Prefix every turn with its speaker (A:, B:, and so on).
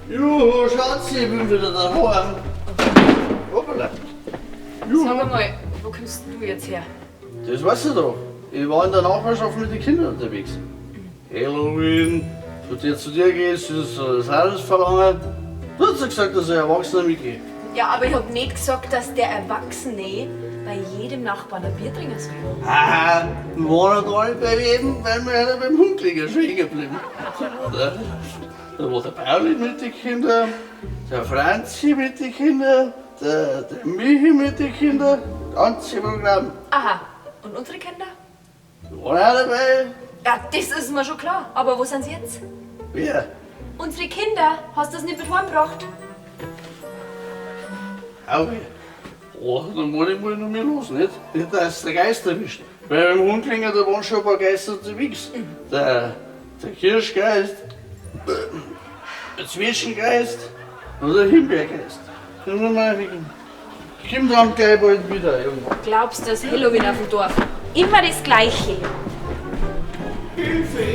A: Juhu, Schatzi, ich bin wieder daheim. Hoppala. Juhu.
B: Sag einmal, wo kommst du jetzt her?
A: Das weißt du doch. Ich war in der Nachbarschaft mit den Kindern unterwegs. Halloween, von dir zu dir gehst, ist das alles verlangen. Du hast ja gesagt, dass ich Erwachsener mitgehe.
B: Ja, aber ich hab nicht gesagt, dass der Erwachsene bei jedem Nachbarn ein Bier trinken soll.
A: Haha, wir waren ja gar nicht bei jedem, weil wir ja beim Hundklinger schon hängen geblieben. Da war der Pauli mit den Kindern, der Franzi mit den Kindern, der Michi mit den Kindern, ganze Programm.
B: Aha, und unsere Kinder?
A: Die waren auch dabei.
B: Ja, das ist mir schon klar. Aber wo sind sie jetzt?
A: Wer?
B: Unsere Kinder, hast du das nicht mit heimgebracht?
A: Auch wer? Oh, dann muss ich mal noch mehr los, nicht? Nicht, dass der Geist erwischt. Weil beim Hundklinger, da waren schon ein paar Geister unterwegs. Der Kirschgeist, der Zwetschgengeist und der Himbeergeist. Ich komm dann gleich bald wieder. Irgendwann.
B: Glaubst du, das Halloween auf dem Dorf? Immer das Gleiche.
A: Hilfe!